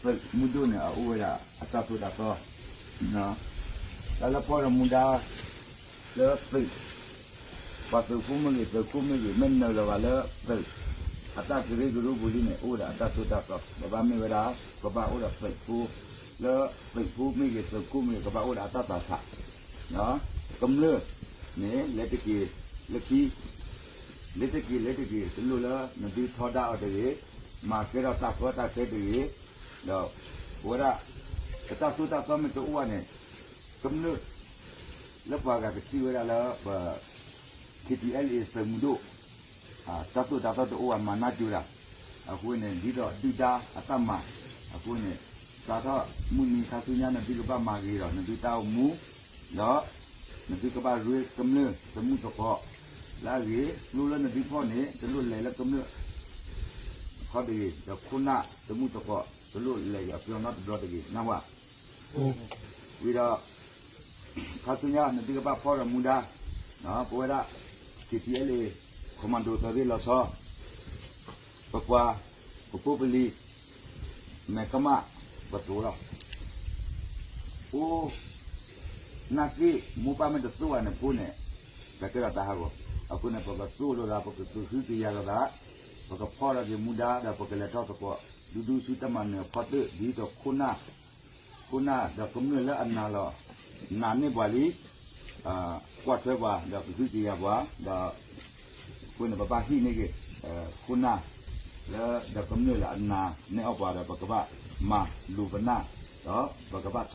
သုးမုၢ်ဒိၣ်န့ၣ် အအိၣ်ဝဲဒၣ်အတၢ်သိၣ်တၢ်သီ, တၢ်လၢဖီၣ်ဒီးမူဒါ လၢသုး, ပှၤသုးဖိမ့ၢ်ဂ့ၤ သုးခိၣ်မ့ၢ်ဂ့ၤ မ့ၢ်နုာ်လီၤဘၣ်လၢသုး အတၢ်ကရၢကရိပူၤလံန့ၣ် အိၣ်ဝဲဒၣ်အတၢ်သိၣ်တၢ်သီ, ပဘၣ်မ့ၢ်ဝဲဒၣ် ပဘၣ်အိၣ်ဒီးသုးဖိ, လၢသုးဖိမ့ၢ်ဂ့ၤ သုးခိၣ်မ့ၢ်ဂ့ၤ ကဘၣ်အိၣ်ဒီးအတၢ်သးဆး ကမျၢၢ်န့ၣ် လဲၤတက့ၢ်လၢခံ, လဲၤတက့ၢ် လဲၤတက့ၢ် တလိၣ်လၢနသုထီဒါအီၤတဂ့ၤ, မၤကဲထီၣ်တၢ်ကီတၢ်ခဲတဂ့ၤ, ဒီးပဝဲဒၣ် ပတၢ်သိၣ်တၢ်သီမ့ၢ်တအိၣ်ဘၣ်န့ၣ် ကမျၢၢ် လၢပှၤဂၤကထံၣ်ဝဲဒၣ်လၢပ ခ့ထံအဲလ်အ့ သုးမုၢ်ဒိၣ် တၢ်သိၣ်တၢ်သီတအိၣ်ဘၣ် မၤနၢ်ကၠိတၢ်, အဃိန့ၣ် ဒ်သိးဒုၣ်ဒါအတၢ်မၤ, အဃိန့ၣ် စးထီၣ်မုၢ်နံၤခါဆူညါ နသုကဘၣ်မၤဂ့ၤဒီး နသုတၢ်အိၣ်မူ, ဒီးနသုကဘၣ်ရ့ကမျၢၢ်သမုၢ်သကိး လၢအဂ့ၤ, ကျိလၢနသုဖီၣ်န့ၣ် တလိၣ်လဲၤလၢကမျၢၢ် ခီတဂ့ၤ, ဒီးခိၣ်နၢ်သမုၢ်သကိး တလိၣ်လဲၤက့ၤအပျီနီတဘျီတဂ့ၤ နၢ်ဟူဧါ. ဝံၤဒီး ခါဆူညါ နသုကဘၣ်ဖီၣ်ဒီးမူဒါ, ပဝဲဒၣ် ခ့ထံအဲလ်အ့ commando သၢဘ့ၣ်လီၤဆီ, ပပှၤ ပဖိပလံၤ မဲာ်ကမၣ် ပသိးလီၤ. အိၣ် နာ်က့ၣ် မိၢ်ပၢ်မ့ၢ်တသိၣ်ဘၣ်န့ၣ် ဖိန့ၣ် ကကဲထီၣ်တၢ်ဟးဂီၤ, အဃိန့ၣ် ပကသိၣ်လိာ်သး ပကဃုကယာ်လိာ်သး, ပကဖီၣ်ထီၣ်က့ၤမူဒါ ဒီးပကလဲၤထီၣ်သကိး ဒူဒူဆူတၢ်မၤနၢၤအဖီတၢၣ် ဒ်သိးခိၣ်နၢ် ခိၣ်နၢ်ဒီးကမျၢၢ်လၢအနာ်လီၤ, နာ်န့ၢ်ပှၤလံ, ကွၢ်ထွဲပှၤ ဒီးကဃုကယာ်ပှၤ, ဒီး အဃိန့ၣ်ပဘၣ်ဟံးန့ၢ်က့ၤ ခိၣ်နၢ် လၢဒီးကမျၢၢ်လၢအနာ်န့ၢ်အီၣ်ပှၤဒီး ပကဘၣ်မၤလိာ်ပနၢ်, ဒီးပကဘၣ်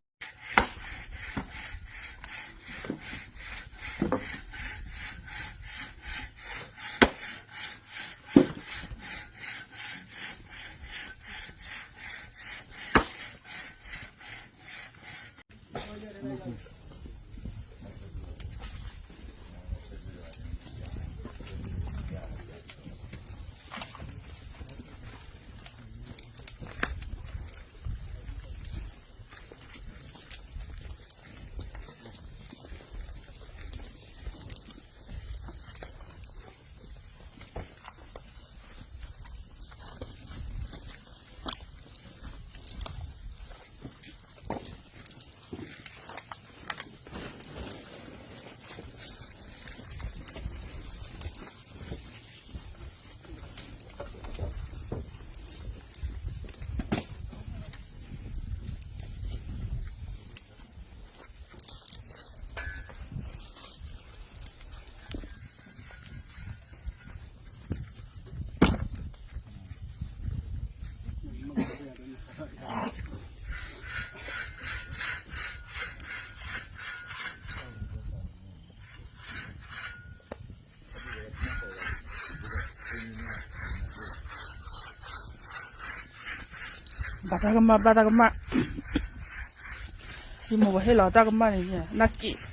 ဘၣ်တၢ်ကမၣ် ဘၣ်တၢ်ကမၣ်, ယမိၢ်ပှၤဟ့ၣ်လီၤတၢ်ကမၣ်န့ၣ် နာ်က့ၣ်